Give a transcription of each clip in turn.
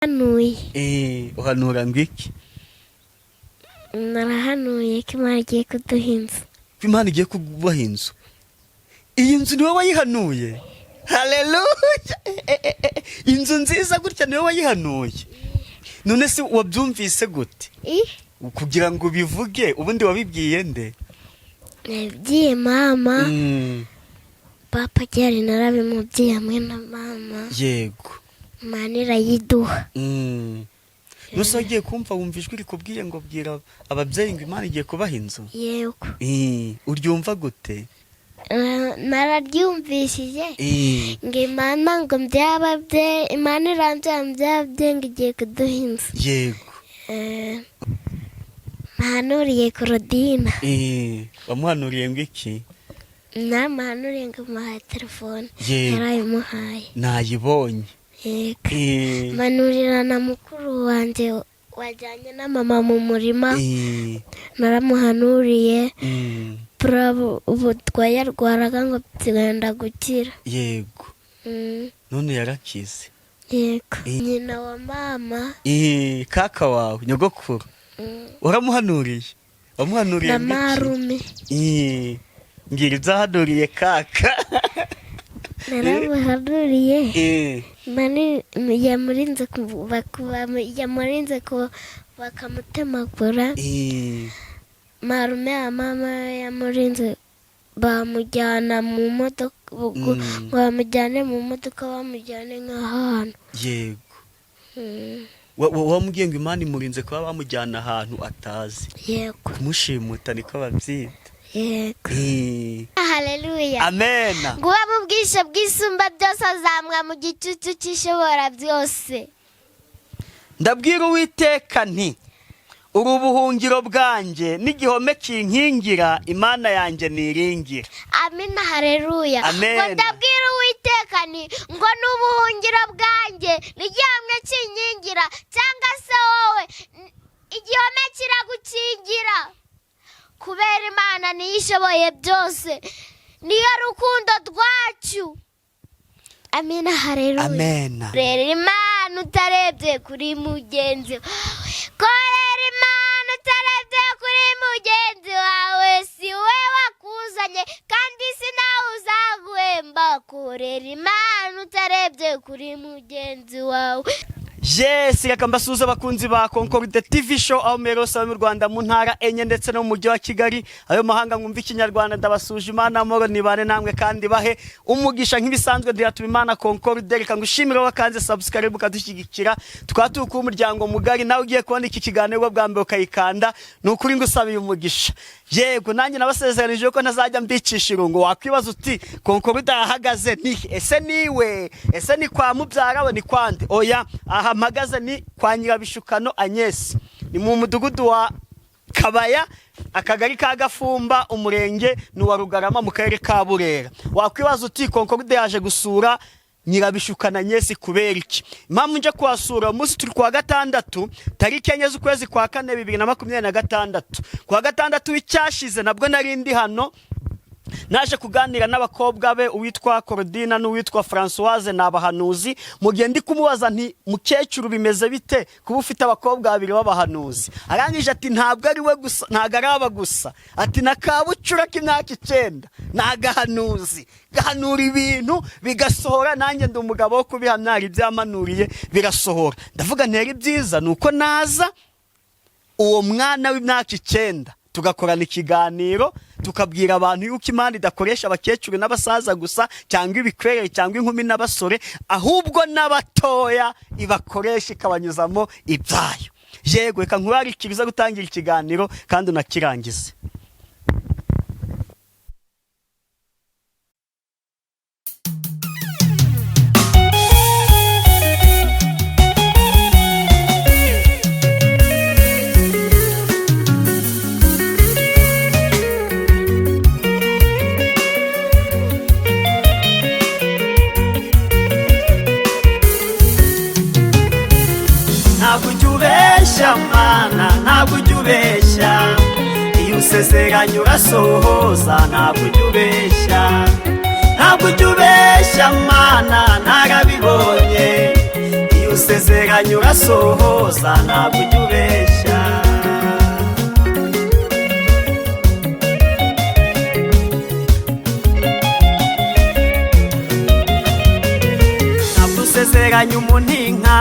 Narahanuye. Uhanura ngo iki? Narahanuye ko Imana igiye kuduha inzu. Ko Imana igiye kubaha inzu. Iyi nzu niwe wayihanuye? Haleluya! Inzu nziza gutya niwe wayihanuye? None se wabyumvise gute? Kugira ngo ubivuge, ubundi wabibwiye nde? Nabibwiye mama. Papa ryari narabimubwiye hamwe na mama. Imana irayiduha. Nuse wagiye kumva wumva ijwi rikubwiye ngo bwira ababyeyi ngo Imana igiye kubaha inzu? Yego. Uryumva gute? Nararyumvishije ngo Imana ngo byaba bye, Imana iranbyara byaba bye, ngo igiye kuduha inzu. Mpanuriye Korodina. Wamuhanuriye ngo iki? Namuhanuriye ngo muhaye telefone. Yarayimuhaye. Nayibonye. Yego. Manurira na mukuru wanjye wajyanye na mama mu murima. Naramuhanuriye. Ubu twayarwaraga ngo tugenda gukira. None yarakize? Yego. Nyina wa mama. Kaka wawe, nyogokuru? Waramuhanuriye? Wamuhanuriye Na ngo iki? marume. Mbwira ibyo wahanuriye kaka. Naramuhanuriye. Yamurinze bakamutemagura. Marume ya mama yamurinze bamujyana mu modoka, ngo bamujyane mu modoka, bamujyane nk'ahantu. Wamubwiye ngo Imana imurinze kuba bamujyana ahantu atazi? Yego. Kumushimuta niko babyita. Yego. Haleluya! Amena. Ngo ube mu bwisho bw'Isumba byose azamwa mu gicucu cy'Ishobora byose. Ndabwira Uwiteka nti: "Uri ubuhungiro bwanjye n'igihome kinkingira, Imana yanjye niringira." Amina, haleluya! Amen. Ngo ndabwira Uwiteka ni ngo ni ubuhungiro bwanjye n'igihome kinkingira, cyangwa se wowe igihome kiragukingira, kubera Imana niyo ishoboye byose, niyo rukundo rwacu. Amina, haleluya! Amena. Korera Imana utarebye kuri mugenzi wawe, korera Imana utarebye kuri mugenzi wawe. Si we wakuzanye kandi si nawe uzaguhemba. Korera Imana utarebye kuri mugenzi wawe. Yes, reka mbasuhuze abakunzi ba Concorde TV Show aho muri hose mu Rwanda, mu ntara enye ndetse no mu mujyi wa Kigali, ayo mahanga mwumva Ikinyarwanda. Ndabasuje, Imana amahoro nibane namwe kandi bahe umugisha. Nk'ibisanzwe ndiratuma Imana Concorde. Reka ngushimire wakanze subscribe ukadushyigikira, tukaba turi kuba umuryango mugari. Nawe ugiye kubona iki kiganiro bwa mbere ukayikanda, ni ukuri ngusabiye umugisha. Yego, nanjye nabasezeranije ko ntazajya mbicisha irungu. Wakwibaza uti: "Concorde ahagaze ni ese niwe? Ese ni kwa mubyara we? Ni kwande?" Oya, aha mpagaze ni kwa Nyirabishukano Agnes, ni mu mudugudu wa Kabaya, akagari ka Gafumba, umurenge ni uwa Rugarama, mu karere ka Burera. Wakwibaza uti: "Concorde yaje gusura Nyirabishukana Agnes kubera iki?" Impamvu nje kuhasura umunsi turi kuwa gatandatu, tariki 4 z'ukwezi kwa kane 2026. Kuwa gatandatu w'icyashize nabwo nari ndi hano, naje kuganira n'abakobwa be, uwitwa Korodina n'uwitwa Francoise, ni abahanuzi. Mu gihe ndi kumubaza nti: "Mukecuru, bimeze bite kuba ufite abakobwa babiri b'abahanuzi?" Arangije ati: "Ntabwo ari we gusa, ntabwo ari aba gusa," ati: "Na kabucura k'imyaka 9 ni agahanuzi, gahanura ibintu bigasohora. Nanjye ndi umugabo wo kubihamya, hari ibyo yamanuriye birasohora." Ndavuga ntera ibyiza ni uko naza uwo mwana w'imyaka 9 tugakorana ikiganiro, tukabwira abantu yuko Imana idakoresha abakecuru n'abasaza gusa, cyangwa ibikwerere, cyangwa inkumi n'abasore, ahubwo n'abatoya ibakoresha ikabanyuzamo ibyayo. Yego, reka nkurarikire uza gutangira ikiganiro kandi unakirangize. Ntabwo ujya ubeshya Mana, ntabwo ujya ubeshya. Iyo usezeranye urasohoza. Ntabwo ujya ubeshya, ntabwo ujya ubeshya Mana, narabibonye. Iyo Iyo usezeranye urasohoza, ntabwo ujya ubeshya. Ntabwo usezeranye umuntu inka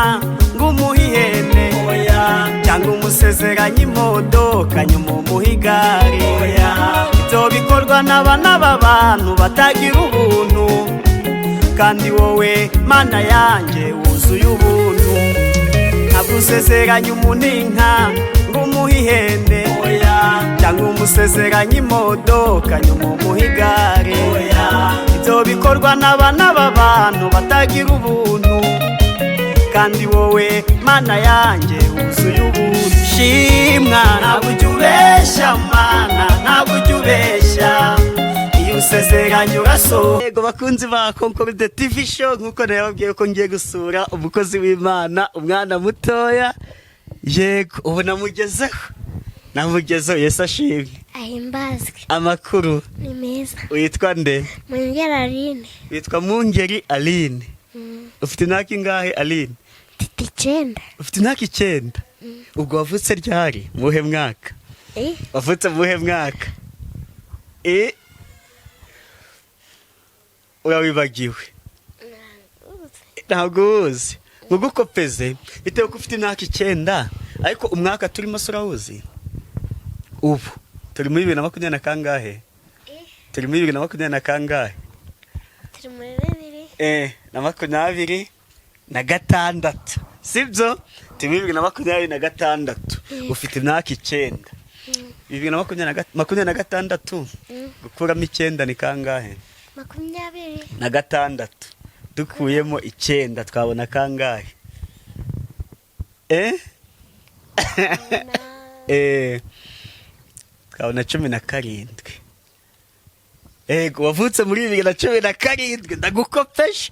ngo umuhe ihene, oya, cyangwa umusezeranye imodoka nyuma umuhe igare, oya. Ibyo bikorwa n'abana b'abantu batagira ubuntu, kandi wowe Mana yanjye wuzuye ubuntu. Ntabwo usezeranye umuntu inka ngo umuhe ihene, oya, cyangwa umusezeranye imodoka nyuma umuhe igare, oya. Ibyo bikorwa n'abana b'abantu batagira ubuntu, kandi wowe Mana yanjye wuzuye ubuntu. Shimwa, ntabwo ujya ubeshya Mana, ntabwo ujya ubeshya. Iyo usezeranye urasohoza. Yego, bakunzi ba Concorde TV Show, nkuko nababwiye ko ngiye gusura umukozi w'Imana, umwana mutoya, yego, ubu namugezeho, namugezeho. Yesu ashimwe. Ahimbazwe. Amakuru? Ni meza. Witwa nde? Mwongera Aline. Witwa Mungeri Aline. Ufite imyaka ingahe, Aline? Mfite 9. Ufite imyaka 9. Ubwo wavutse ryari, muhe mwaka? Eh? Wavutse muhe mwaka? Urawibagiwe, ntabwo uwuzi. Ngugukopeze bitewe ko ufite imyaka 9, ariko umwaka turimo se urawuzi? Ubu turi muri 2020 na kangahe? Turi muri 2020 na kangahe? Turi muri bibiri. Na 26, sibyo? Turi muri 2026. Ufite imyaka 9. Bibiri na 26 gukuramo 9 ni kangahe? 26. Dukuyemo 9 twabona kangahe? Twabona 17. Ego, wavutse muri 2017. Ndagukopeje,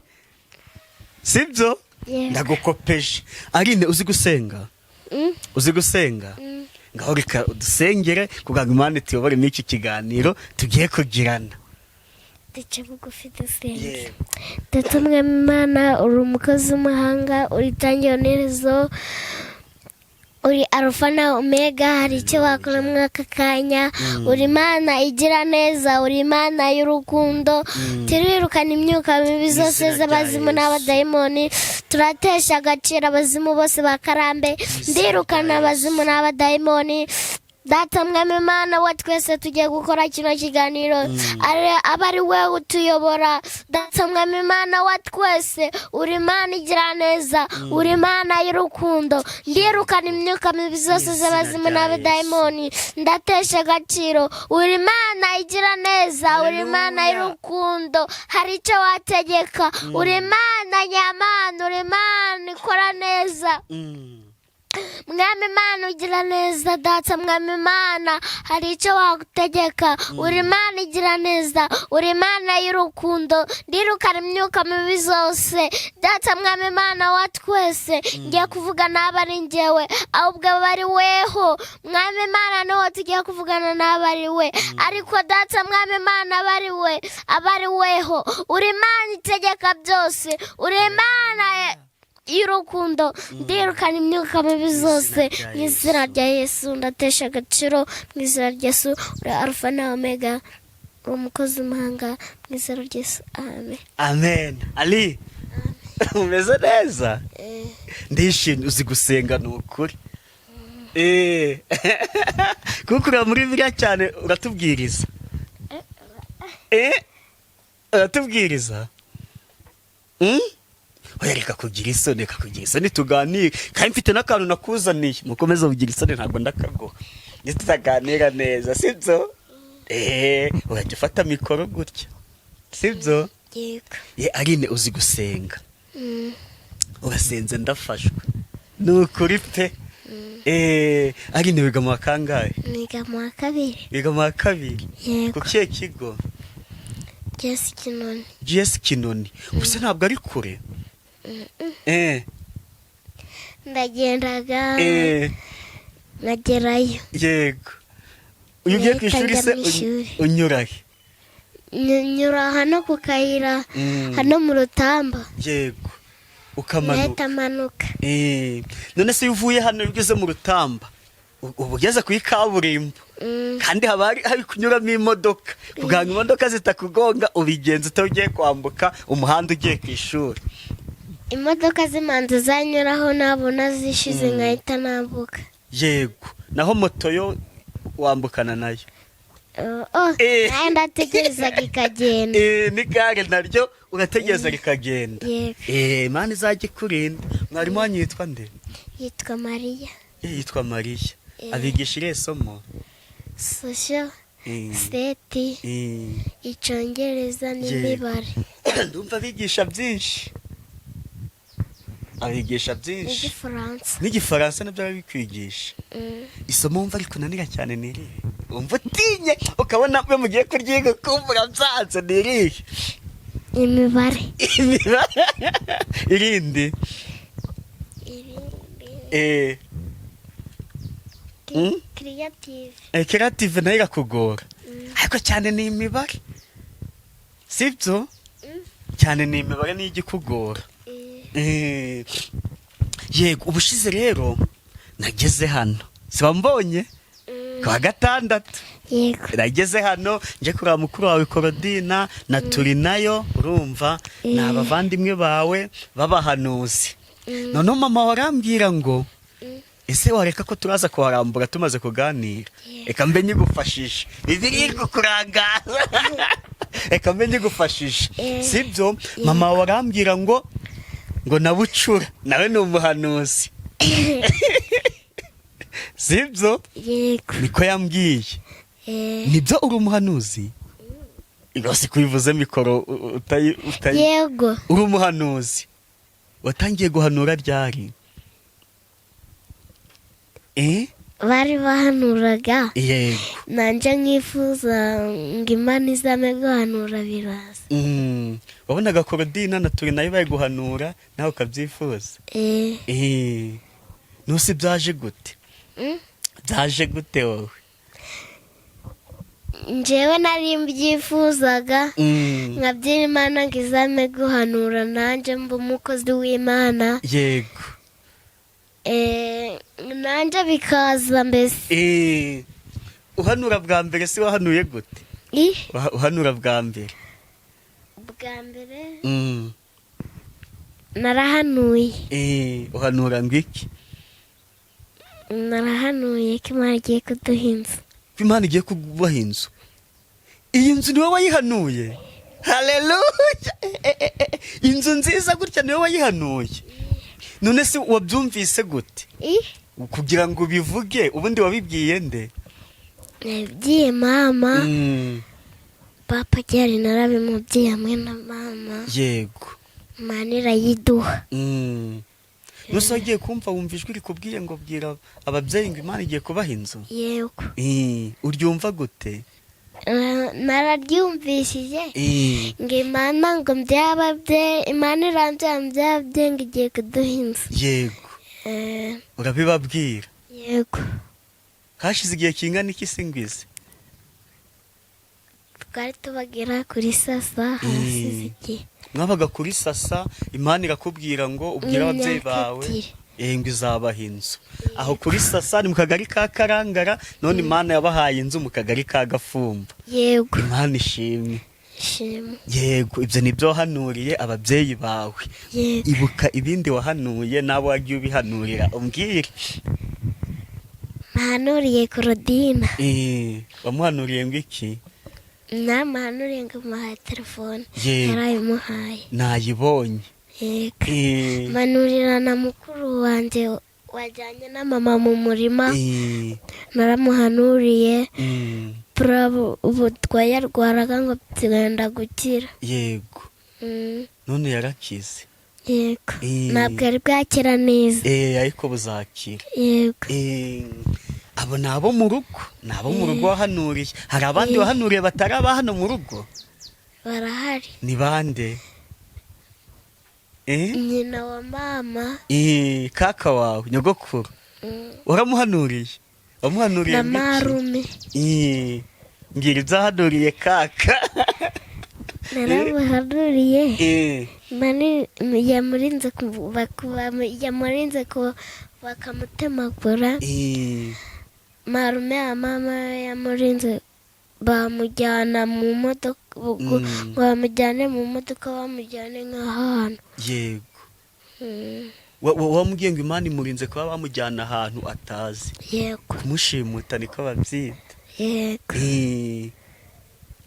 sibyo? Yego. Ndagukopeje. Aline, uzi gusenga? Mm. Uzi gusenga? Mm. Ngaho reka udusengere kugira ngo Imana ituyobore muri iki kiganiro tugiye kugirana. Duce bugufi dusenge. Yego. Ndetse Umwami Imana, uri umukozi w'umuhanga, uri itangiriro n'iherezo, uri Arufa na Omega. Hari icyo wakora muri aka kanya. Uri Imana igira neza, uri Imana y'urukundo. Turirukana imyuka mibi zose Izina rya z'abazimu Yesu. n'abadayimoni. Turatesha agaciro abazimu bose ba Karambe. Ndirukana Rya abazimu n'abadayimoni. Data Mwami Imana wa twese, tugiye gukora kino kiganiro, aba ari we utuyobora. Data Mwami Imana wa twese, uri Imana igira neza, uri Imana y'urukundo. Ndirukana imyuka mibi zose Mu izina z'abazimu rya n'abadayimoni. Ndatesha agaciro. Uri Imana igira neza, uri Imana Haleluya. y'urukundo. Hari icyo wategeka. Uri Imana nyamana, uri Imana ikora neza. Mwami Imana ugira neza, Data Mwami Imana, hari icyo wagutegeka. Uri Imana igira neza, uri Imana y'urukundo. Ndirukana imyuka mibi zose. Data Mwami Imana wa twese, ngiye kuvuga n'aba ari njyewe, ahubwo aba ari weho. Mwami Imana, niho tugiye kuvugana n'aba ari we, ariko Data Mwami Imana, aba ari we, aba ari weho. Uri Imana itegeka byose, uri Imana y'urukundo. Ndirukana imyuka mibi zose rya mu izina rya Yesu. Ndatesha agaciro mu izina rya Yesu. Uri Arufa na Omega, uri umukozi w'umuhanga. Mu izina rya Yesu, amen. Amen. Ali, umeze neza, ndishimye. Uzi gusenga, ni ukuri. Kuko ureba muri Bibiliya cyane, uratubwiriza. Uratubwiriza. Oya, reka kugira isoni, reka kugira isoni, tuganire. Kandi mfite n'akantu nakuzaniye. Mukomeze kugira isoni, ntabwo ndakaguha nitutaganira neza, sibyo? Urajya ufata mikoro gutya, sibyo? Yego. Ye Aline, uzi gusenga? Mm. Urasenze, ndafashwe, ni ukuri pe. Aline, wiga mu wa kangahe? Niga mu wa kabiri. Wiga mu wa kabiri? Yego. Ku kihe kigo? GS Kinoni. GS Kinoni. Gusa ntabwo ari kure. Ndagendaga nkagerayo. Yego, iyo ugiye ku ishuri se Nkahita njya mu ishuri. unyura he? Nyura hano ku kayira, Mm. hano mu rutamba. Yego. Ukamanuka. Nkahita manuka. None se iyo uvuye hano, iyo ugeze mu Rutamba, uba ugeze kuri kaburimbo, kandi haba hari kunyuramo imodoka. Kugira ngo imodoka zitakugonga, ubigenza ute ugiye kwambuka umuhanda ugiye ku ishuri? Imodoka zimanza zanyuraho, nabona zishize nkahita nambuka. Yego, naho moto yo wambukana nayo? Oh, nayo ndategerezaga ikagenda. N'igare naryo urategereza rikagenda? Yego. Imana izajya ikurinda. Mwarimu wanyu yitwa nde? Yitwa Mariya. Yitwa Mariya. Eh. Abigisha irihe somo? Social study, Icyongereza n'imibare. Ndumva abigisha byinshi, abigisha byinshi. N'igifaransa. N'igifaransa nabyo arabikwigisha? Mm. Isomo wumva rikunanira cyane ni irihe, wumva utinye, ukabona iyo mugiye kuryiga ukumva urabyanze, ni irihe? Imibare. Imibare. Irindi? Irindi? Creative. Creative nayo irakugora, ariko cyane ni imibare, sibyo? Mm. Cyane ni imibare niyo ijya ikugora. Yego, ubushize rero nageze hano, siwambonye? Mm. Ku wa gatandatu. Yego. Nageze hano nje kureba mukuru wawe Korodina na turi nayo, urumva ni abavandimwe bawe b'abahanuzi. Noneho mama warambwira ngo ese wareka ko turaza kuharambura tumaze kuganira? Yeah. Reka mbe nyigufashishe, Bibiliya iri kukurangaza, reka mbe nyigufashishe. Sibyo? Mama warambwira ngo na Bucura nawe ni umuhanuzi, sibyo? Yego. Niko yambwiye. Nibyo, uri umuhanuzi rwose? Kubivuze mikoro utayi Yego. Uri umuhanuzi. Watangiye guhanura ryari? Bari bahanuraga, nanjye nkifuza ngo Imana izame guhanura, biraza. Wabonaga Korodina na turi nayo bari guhanura, nawe ukabyifuza? Eh. Nuse byaje gute? Mm? Byaje gute wowe? Njyewe nari mbyifuzaga, nkabyina Imana ngo izame guhanura, nanjye mba umukozi w'Imana. Nanjye bikaza mbese. Uhanura bwa mbere si wahanuye gute? I? Uhanura bwa mbere. Bwa mbere narahanuye. Uhanura ngo iki? Narahanuye ko Imana igiye kuduha inzu. Ko Imana igiye kubaha inzu. Iyi nzu niwe wayihanuye? Haleluya! Inzu nziza gutya niwe wayihanuye? None se wabyumvise gute? I? Kugira ngo ubivuge, ubundi wabibwiye nde? Nabibwiye mama. Papa ryari narabimubwiye hamwe na mama. Imana irayiduha. Nuse wagiye kumva wumva ijwi rikubwiye ngo bwira ababyeyi ngo Imana igiye kubaha inzu? Yego. Uryumva gute? Nararyumvishije ngo Imana ngo byaba bye, Imana iranbyara byaba bye, ngo igiye kuduha inzu. Urabibabwira? Yego. Hashize igihe kingana iki se ngwize? Twari tubagera kuri Sasa, hasize igihe. Mwabaga kuri Sasa, Imana irakubwira ngo ubwire ababyeyi Imyaka bawe 2. Ngo izabaha inzu aho kuri Sasa, ni mu kagari ka Karangara. None Imana yabahaye inzu mu kagari ka Gafumba? Yego. Imana ishimwe. Shimwe. Yego, ibyo nibyo wahanuriye ababyeyi bawe? Yego. Ibuka ibindi wahanuye n'abo wagiye ubihanurira, umbwire. Nahanuriye Korodina. Wamuhanuriye ngo iki? Namuhanuriye ngo muhaye telefone. Yarayimuhaye. Nayibonye. Yego. Manurira na mukuru wanjye wajyanye na mama mu murima. Naramuhanuriye. Ubu twayarwaraga ngo tugenda gukira. None yarakize? Yego. Ntabwo ari bwakira neza. Ariko buzakira. Yego. Abo ni abo mu rugo, ni abo mu rugo wahanuriye. Hari abandi wahanuriye batari aba hano mu rugo? Barahari. Ni bande? Nyina wa mama. Kaka wawe, nyogokuru? Waramuhanuriye? Wamuhanuriye Na ngo iki? marume. Mbwira ibyo wahanuriye kaka. Naramuhanuriye. Eh. Mani yamurinze yamurinze bakamutemagura. Marume ya mama yamurinze bamujyana mu modoka ngo bamujyane mu modoka, bamujyane nk'ahantu. Yego. Wamubwiye ngo Imana imurinze kuba bamujyana ahantu atazi. Yego. Kumushimuta niko babyita. Yego.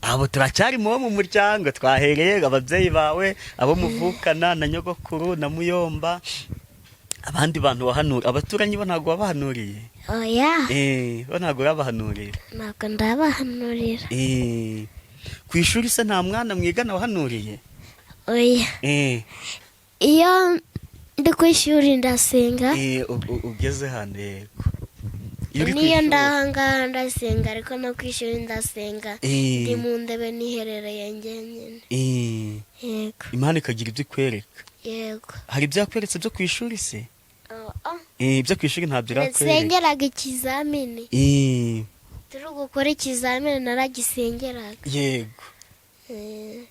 Abo turacyari mu bo mu muryango, twahereye ababyeyi bawe, abo muvukana na nyogokuru na muyomba, abandi bantu wahanura, abaturanyi bo ntabwo wabahanuriye? Oya. Bo ntabwo urabahanurira? Ntabwo ndabahanurira. Ku ishuri se nta mwana mwigana wahanuriye? Oya. Iyo ndi ku ishuri ndasenga. Ugeze hano, yego. Iyo uri ku Niyo ishuri. Ndahangaha ndasenga, ariko no ku ishuri ndasenga. Ndi mu ndebe niherereye njyenyine. Yego. Imana ikagira ibyo ikwereka. Yego. Hari ibyo yakweretse byo ku ishuri se? Oh, oh. Ibyo ku ishuri ntabyo irakwereka? Nasengeraga ikizamini. Turi gukora ikizamini naragisengeraga. Yego.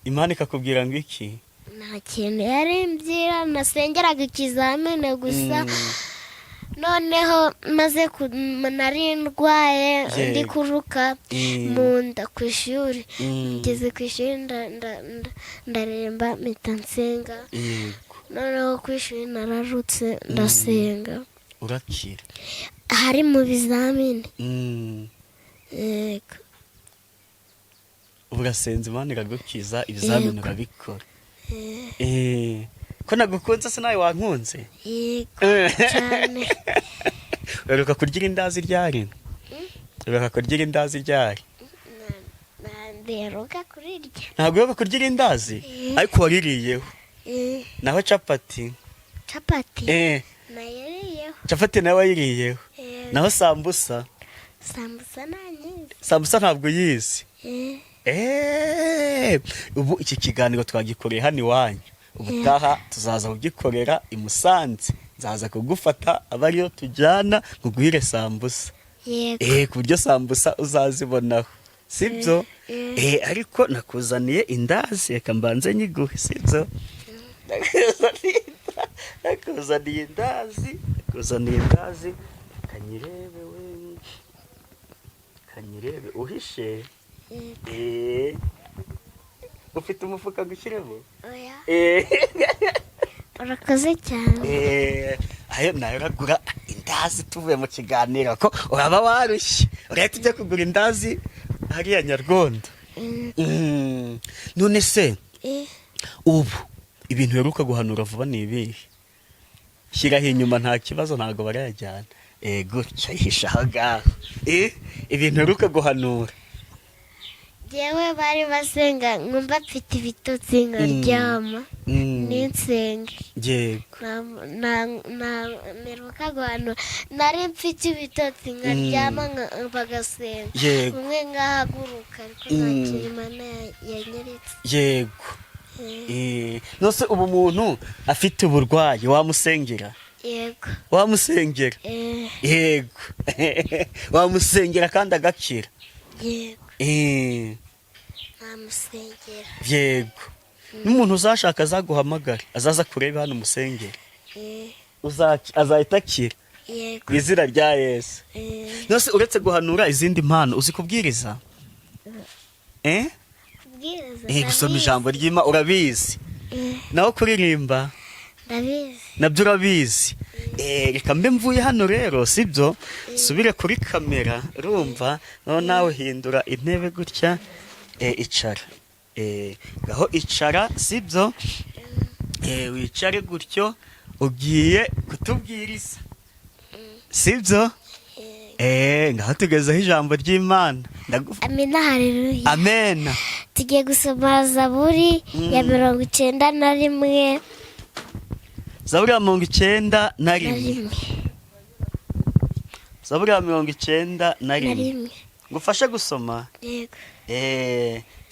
Imana ikakubwira ngo iki? Nta kintu yari mbyira, nasengeraga ikizamini gusa. Noneho maze nari ndwaye, ndi kuruka mu nda ku ishuri. Ngeze ku ishuri ndaremba, mpita nsenga. Noneho ku ishuri nararutse, ndasenga. Urakira. Hari mu bizamini. Yego. Ubu urasenza, Imana iragukiza, ibizamini urabikora. Ko nagukunze se nawe wankunze? Yego, cyane. Uheruka kurya irindazi ryari? Uheruka kurya irindazi ryari? Nderuka kurirya. Ntabwo uheruka kurya irindazi? Eh. Ariko waririyeho? Eh. Naho capati? Capati nayiriyeho. Capati nawe wayiriyeho? Eh. Naho sambusa? Sambusa nanyizi. Sambusa ntabwo uyizi? Eh. Ubu iki kiganiro twagikoreye hano iwanyu, ubutaha tuzaza kugikorera i Musanze, nzaza kugufata aba ariyo tujyana nguguhire sambusa. Yego. Ku buryo sambusa uzazibonaho, sibyo? Eh. Ariko nakuzaniye indazi, reka mbanze nyiguhe, sibyo? Nakuzaniye indazi, nakuzaniye indazi, kanyirebe we, kanyirebe uhishe. Ufite umufuka gushyiremo? Oya. Urakoze cyane. Ayo nayo uragura indazi tuvuye mu kiganiro, ko uraba warushye, urahita ujya kugura indazi hariya Nyargondo. None se ubu ibintu uheruka guhanura vuba ni ibihe? Shyiraho inyuma, nta kibazo, ntabwo barayajyana. Gutya yihisha aho ngaho. Ibintu uheruka guhanura? Njyewe bari basenga nkumva mfite ibitotsi, nkaryama ninsenge. Mperuka guhanura nari mfite ibitotsi, nkaryama, bagasenga, umwe ngahaguruka, ariko nta kintu Imana yanyeretse. Nose ubu umuntu afite uburwayi wamusengera? Yego. Wamusengera? Eh. Yego, wamusengera kandi agakira? Yego. Namusengera. Yego, n'umuntu uzashaka azaguhamagare, azaza kureba hano umusengere. Azahita akira. Yego. Mu izina rya Yesu. Eh. Nose uretse guhanura, izindi mpano, uzi kubwiriza? Kubwiriza? Gusoma Ndabizi. ijambo ry'Imana urabizi? Eh. Naho kuririmba? Ndabizi. Nabyo urabizi. Reka mbe mvuye hano rero, sibyo? Subire kuri kamera, urumva, noneho nawe hindura intebe gutya. Icara, ngaho icara, sibyo? Wicare gutyo, ugiye kutubwiriza, sibyo? Ngaho tugezeho ijambo ry'Imana. Amina, haleluya. Amen. Tugiye gusoma Zaburi ya 91. Zaburi ya 91. Na rimwe. Zaburi ya 91. Na rimwe. Ngufashe gusoma? Yego.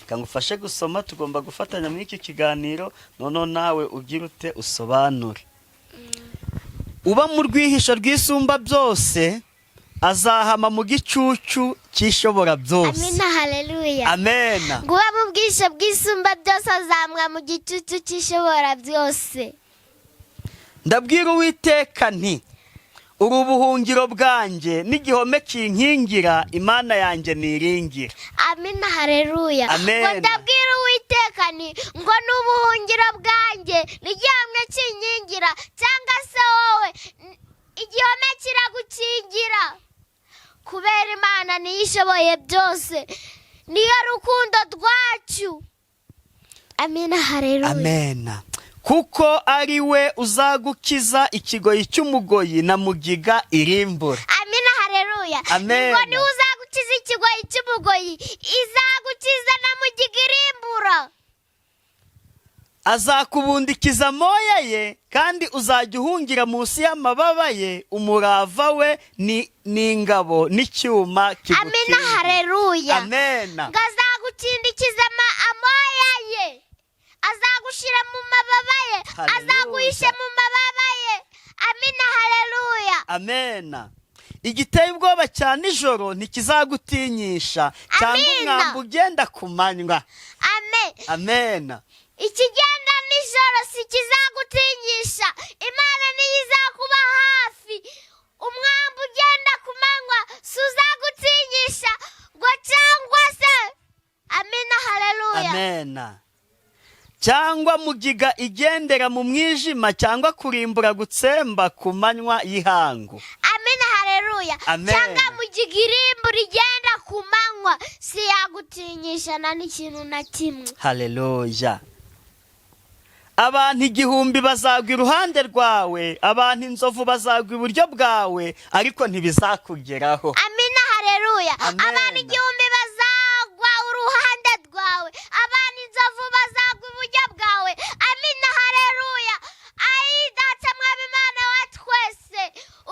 Reka ngufashe gusoma, tugomba gufatanya muri iki kiganiro, noneho nawe ugira ute, usobanure. Uba mu rwihisho rw'Isumba byose Azahama mu gicucu cy'Ishobora byose. Amina, haleluya. Amena. Ngo uba mu bwisho bw'Isumba byose azamwa mu gicucu cy'Ishobora byose. Ndabwira Uwiteka nti: "Uri ubuhungiro bwanjye n'igihome kinkingira, Imana yanjye niringira." Amina, haleluya. Amen. Ngo ndabwira Uwiteka ni ngo ni ubuhungiro bwanjye n'igihome kinkingira, cyangwa se wowe igihome kiragukingira, kubera Imana niyo ishoboye byose, niyo rukundo rwacu. Amina, haleluya. Amena. Kuko ari we uzagukiza ikigoyi cy'umugoyi na mugiga irimbura. Amina, haleluya. Amen. Ngo niwe uzagukiza ikigoyi cy'umugoyi, izagukiza na mugiga irimbura. Azakubundikiza amoya ye, kandi uzajya uhungira munsi y'amababa ye. Umurava we ni ingabo n'icyuma Amina. kigukingira. Haleluya. Amena. Ngo azagukindikiza amoya ye, azagushira mu mababa ye. Haleluya. Azaguhisha mu mababa ye. Amina, haleluya. Amena. Igiteye ubwoba cya nijoro ntikizagutinyisha, cyangwa Amina. umwambi ugenda ku manywa. Amen. Amena. Ikigenda nijoro si kizagutinyisha, Imana niyo izakuba hafi. Umwambi ugenda ku manywa si uzagutinyisha ngo cyangwa se. Amina, haleluya. Amena. Cyangwa mugiga igendera mu mwijima, cyangwa kurimbura gutsemba ku manywa y'ihangu. Amina, haleluya. Amen. Cyangwa mugiga irimbura igenda ku manywa si yagutinyisha na n'ikintu na kimwe. Haleluya. Abantu 1000 bazagwa iruhande rwawe, abantu inzovu bazagwa iburyo bwawe, ariko ntibizakugeraho. Amina, haleluya. Amen. Abantu 1000 bazagwa uruhande rwawe, abantu inzovu bazagwa iburyo bwawe. Amina, haleluya. Ayi Data mwaba Imana wa twese,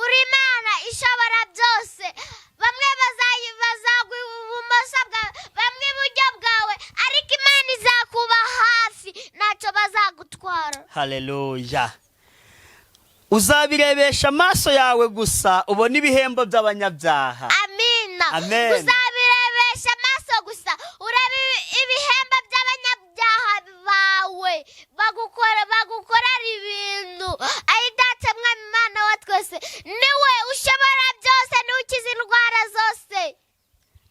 uri Imana ishobora byose. Bamwe bazagwa ibumoso bwawe, bamwe iburyo bwawe, ariko Imana izakuba hafi, ntacyo bazagutwara. Haleluya. Uzabirebesha amaso yawe gusa, ubone ibihembo by'abanyabyaha. Amina. Amen. Uzabirebesha amaso gusa, urebe ibihembo by'abanyabyaha bawe bagukorera ibintu. Ayi Data mwami Imana wa twese, niwe ushobora byose, niwe ukiza indwara zose.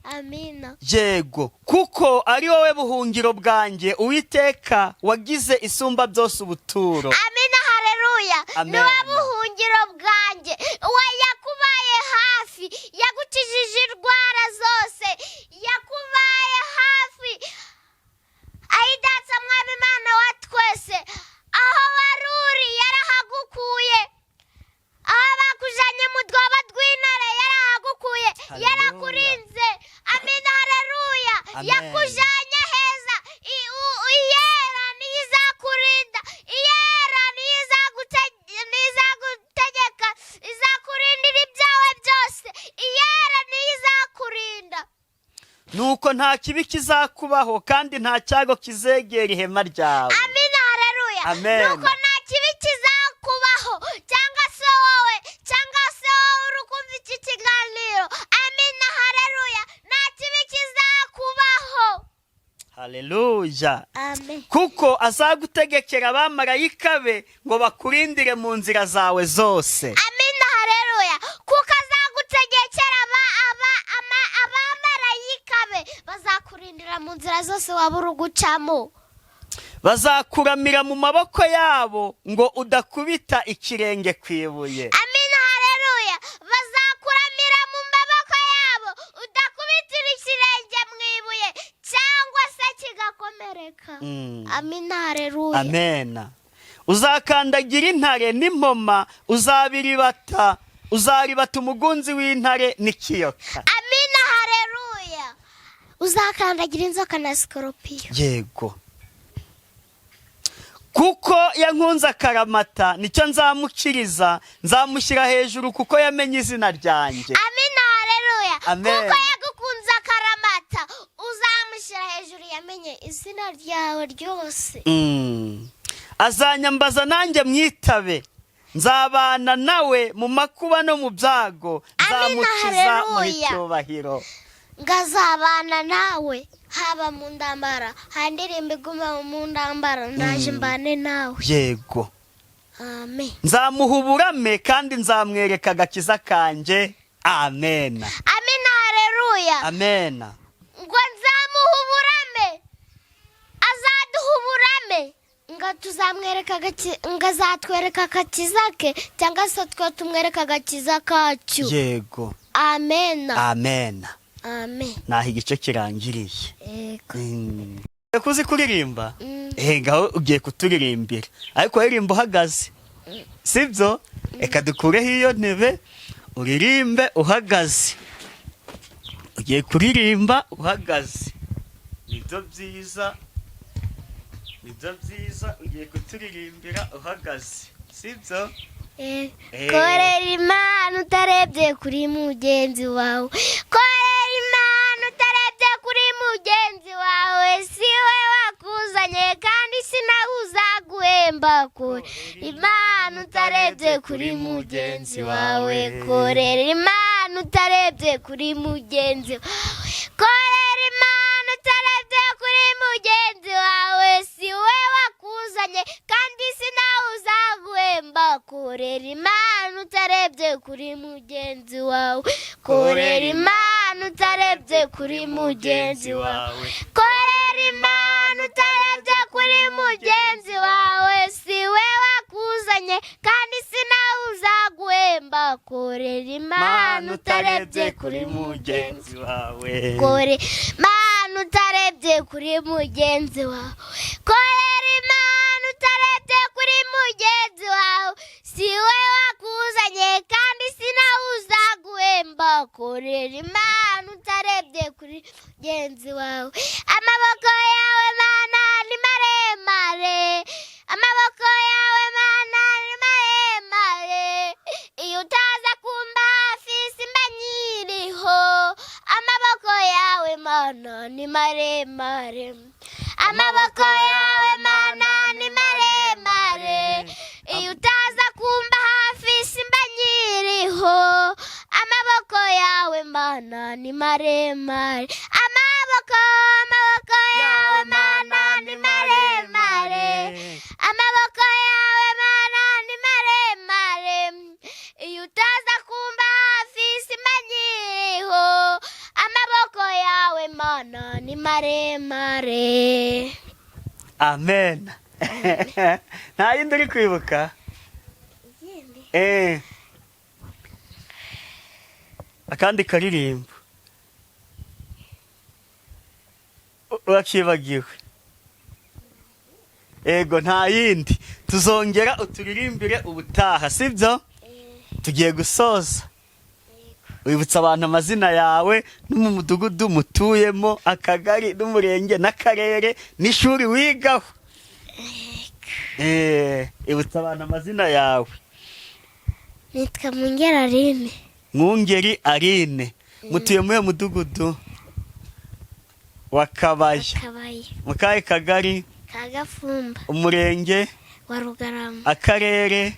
Amina. Yego, kuko ari wowe buhungiro bwanjye, Uwiteka, wagize Isumba byose ubuturo. Amina, haleluya. Amen. Niwe buhungiro bwanjye. We yakubaye hafi, yagukijije indwara zose, yakubaye hafi. Ayi Data mwami Imana wa twese, aho wari uri yarahagukuye, aho bakujanye mu rwobo rw'intare yarahagukuye. Haleluya. Yarakurinze. Amina, haleluya. Amen. Yakujanye heza. Iyera niyo izakurinda, Iyera niyo izagutegeka, izakurindira ibyawe byose. Iyera niyo izakurinda. Nuko nta kibi kizakubaho, kandi nta cyago kizegera ihema ryawe. Amina, haleluya. Amen. Nuko nta kibi kizakubaho, cyangwa se wowe, cyangwa se wowe uri kumva iki kiganiro. Amina, haleluya. Nta kibi kizakubaho. Haleluya. Amen. Kuko azagutegekera abamarayika be ngo bakurindire mu nzira zawe zose. Amina, haleluya. Kuko azagutegekera abamarayika be, bazakurindira mu nzira zose waba uri gucamo. Bazakuramira mu maboko yabo ngo udakubita ikirenge ku ibuye. Amina, haleluya. Bazakuramira mu maboko yabo, udakubitira ikirenge mu ibuye cyangwa se kigakomereka. Amina, haleluya. Amena. Uzakandagira intare n'impoma, uzaribata umugunzi w'intare n'ikiyoka. Amina, haleluya. Uzakandagira inzoka na sikoropiyo. Yego. Kuko yankunze akaramata, nicyo nzamukiriza, nzamushyira hejuru kuko yamenye izina ryanjye. Amina, haleluya. Amen. Kuko yagukunze akaramata, uzamushyira hejuru, yamenye izina ryawe ryose. Azanyambaza nanjye mwitabe. Nzabana nawe mu makuba no mu byago, Amina, nzamukiza mu haleluya. icyubahiro. Ngazabana nawe haba mu ndambara, handirimba iguma mu ndambara, ndaje mbane nawe. Yego. Amen. Nzamuha uburame kandi nzamwereka agakiza kanjye. Amena. Amina, haleluya. Amena. Ngo nzamuha uburame, azaduha uburame, ngo tuzamwereka ngo azatwereka agakiza ke, cyangwa se twe tumwereka agakiza kacu. Yego. Amena. Amena. Amen. Naho igice kirangiriye. Yego. Kuzi kuririmba? Mm. Ngaho ugiye kuturirimbira, ariko uririmba uhagaze, sibyo? Reka dukureho iyo ntebe, uririmbe uhagaze. Ugiye kuririmba uhagaze, nibyo byiza, nibyo byiza. Ugiye kuturirimbira uhagaze, sibyo? Eh, Eh. Korera Imana utarebye kuri mugenzi wawe. Korera Imana utarebye kuri mugenzi wawe, si we wakuzanye kandi si nawe uzaguhemba. Korera Imana utarebye kuri mugenzi wawe. Korera Imana utarebye kuri mugenzi wawe. Korera Imana utarebye kuri mugenzi wawe, si we wakuzanye kandi si nawe uzaguhemba. Korera Imana utarebye kuri mugenzi wawe. Korera Imana utarebye kuri mugenzi wawe. Korera Imana utarebye kuri mugenzi wawe, si we wakuzanye kandi si nawe uzaguhemba. Korera Imana utarebye kuri mugenzi wawe. Kore Imana utarebye kuri mugenzi wawe. Korera Imana utarebye kuri mugenzi wawe, si we wakuzanye kandi si nawe uzaguhemba. Korera Imana utarebye kuri mugenzi wawe. Amaboko yawe Mana ni maremare, amaboko yawe Mana ni maremare, iyo utaza kumba hafi simba nkiriho. Amaboko yawe Mana ni maremare, amaboko yawe Mana ni maremare, iyo utaza kumba hafi simba nkiriho. Amaboko yawe Mana ni maremare, amaboko, amaboko yawe Mana ni maremare, amaboko yawe Mana ni maremare, iyo utaza kumba hafi simba nkiriho. Amaboko yawe Mana ni maremare. Amen. Nta yindi uri kwibuka? Akandi karirimbo urakibagiwe? Ego, nta yindi, tuzongera uturirimbire ubutaha, sibyo? Tugiye gusoza, wibutsa abantu amazina yawe no mu mudugudu mutuyemo, akagari n'umurenge n'akarere n'ishuri wigaho. Ibutsa abantu amazina yawe. Nitwa Mwungeri Aline. Mwungeri Aline, mutuye muri uyu mudugudu wa Kabaya? Kabaye. Mu kahe kagari? Ka Gafumba. Umurenge? Wa Rugarama. Akarere?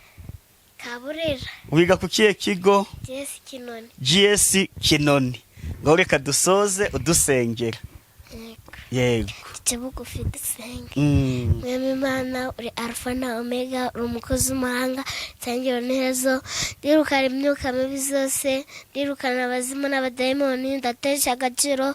Ka Burera. Wiga ku kihe kigo? GS Kinoni. GS Kinoni. Ngaho reka dusoze udusengera. Yego. Yego. Duce bugufi dusenge. Mwami Imana, uri Alfa na Omega, uri umukozi w'umuhanga, itangiriro n'iherezo. Ndirukana imyuka mibi zose, ndirukana abazimu n'abadayimoni, ndatesha agaciro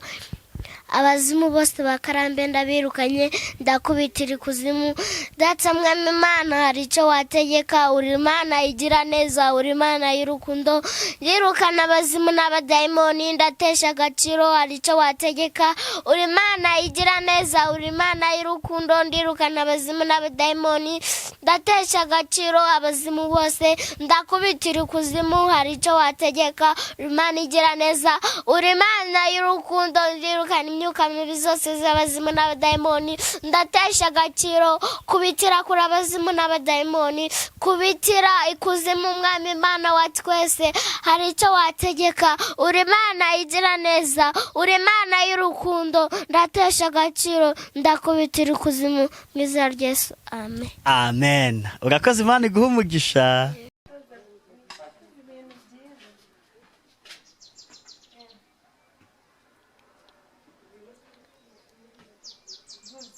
abazimu bose ba Karambe, ndabirukanye, ndakubitira ikuzimu. Data Mwami Imana, hari icyo wategeka, uri Imana igira neza, uri Imana y'urukundo. Ndirukana abazimu n'abadayimoni, ndatesha agaciro, hari icyo wategeka, uri Imana igira neza, uri Imana y'urukundo. Ndirukana abazimu n'abadayimoni, ndatesha agaciro abazimu bose, ndakubitira ikuzimu, hari icyo wategeka, uri Imana igira neza, uri Imana y'urukundo. Ndirukana imyuka mibi zose z'abazimu n'abadayimoni, ndatesha agaciro, kubitira kuri abazimu n'abadayimoni, kubitira ikuzimu. Umwami Imana wa twese, hari icyo wategeka, uri Imana igira neza, uri Imana y'urukundo. Ndatesha agaciro, ndakubitira ikuzimu mu izina rya Yesu, amen. Amen. Urakoze, Imana iguhe umugisha.